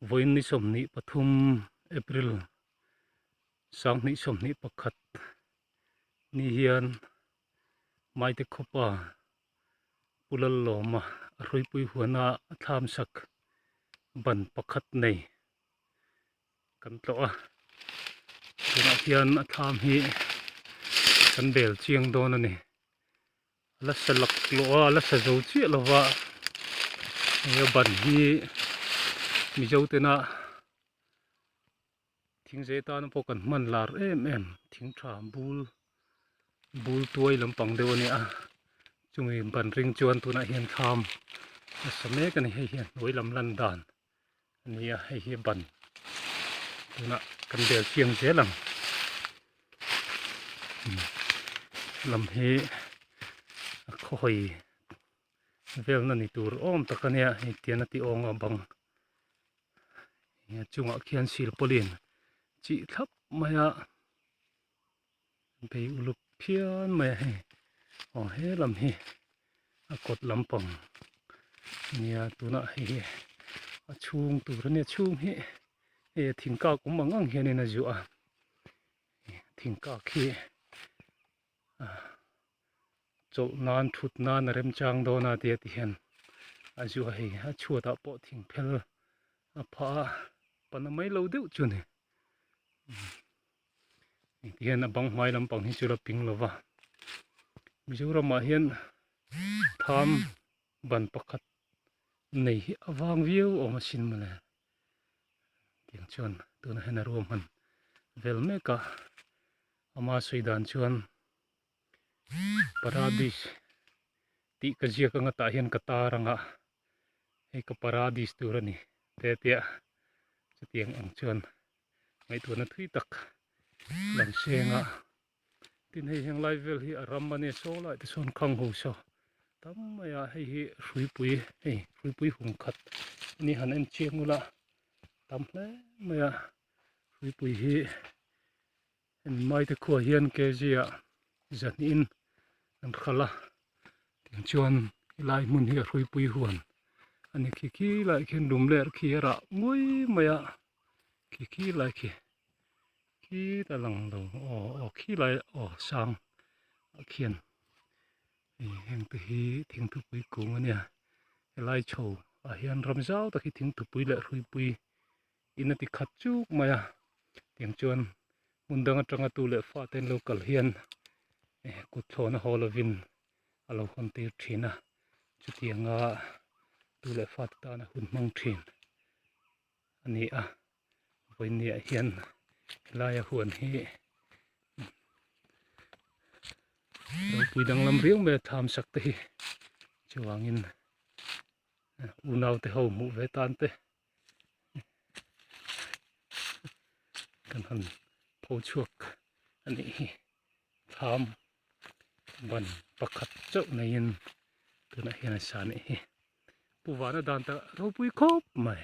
Vawiin ni 23 April 2021 ni hian Maite khawpa Pu Lallawma a hruaipui huana a thlam sak ban pakhat nei kan tlawh a tunah hian a thlam hi kan bel chiang dawn a ni a la sa lak lawh a a la sa zo chiah lo va hei a ban hi mizo tena thing zeh tan pawh kan hman lar em em thing tha bul bul tuai lampang deuh a ni a chumi ban ring chuan tunah hian thlam a sa mek a ni hei hian hnuai lam lan dan. Nia hei hi ban tunah kan bel chiang zel ang lam hi a khawhawi velna ni tur awm tak ania hei tian a ti awng a bang a chungah khian silpawlin chih thlap mai a bei uluk phian mai a hei aw he lam hi a kawt lampang nia tunah hei hi a chhung tur ania chhung hi hei a thing kak awm ang ang hianin a zuah a thing kak hi chawlh nan thut nan a remchang dawn a tia ti hian a zuah a hei a chhuatah pawh thing phel a phah a pana mai lo deuh chu a ni. Ti hian a bang hmai lampang hi chu la ping lova Mizoramah hian tham ban pakhat nei hi a vang viau awm asin mawle tiang chuan tunah hian a ruam han vel mek a ama sawi dan chuan paradis tih ka ziak anga tah hian ka tar anga hei ka paradis tur a ni te tia chutiang ang chuan ngaihtuahna thui tak lam seng a tin hei heng lai vel hi a ram a nia saw lai te sawn khang ho saw tam mai a hei hi hruipui hei hruipui hung khat a ni han en chiang ula tam hle mai a hruipui hi hemi mai te khuah hian kg ah zahnihin an hralh a tiang chuan helai hmun hi a hruipui huan a ni khi khi lai khian lum ler khi a rah nguai mai a khi khi lai khi khi ta lang lo aw aw khi lai aw sang ah khian hei heng te hi thingthupui kung a nia helai chho ah hian ram zau tak hi thingthupui leh hruipui in a ti khat chuk mai a tiang chuan hmun dang atanga tu leh fa te an lo kal hian eh kut thlawna haw lovin a lo hawn tir thin a chutianga tu leh fa te tana hun hmang thin a ni a vawinia hian helaia huan hi ropui danglam riau mai a tham sak te hi chuvangin unau te ho hmuh ve tan te. Kan han pho chhuak a nih hi thlam ban pakhat chauh neiin tunah hian a sa a nih hi pu vana dan ta ropui khawp mai.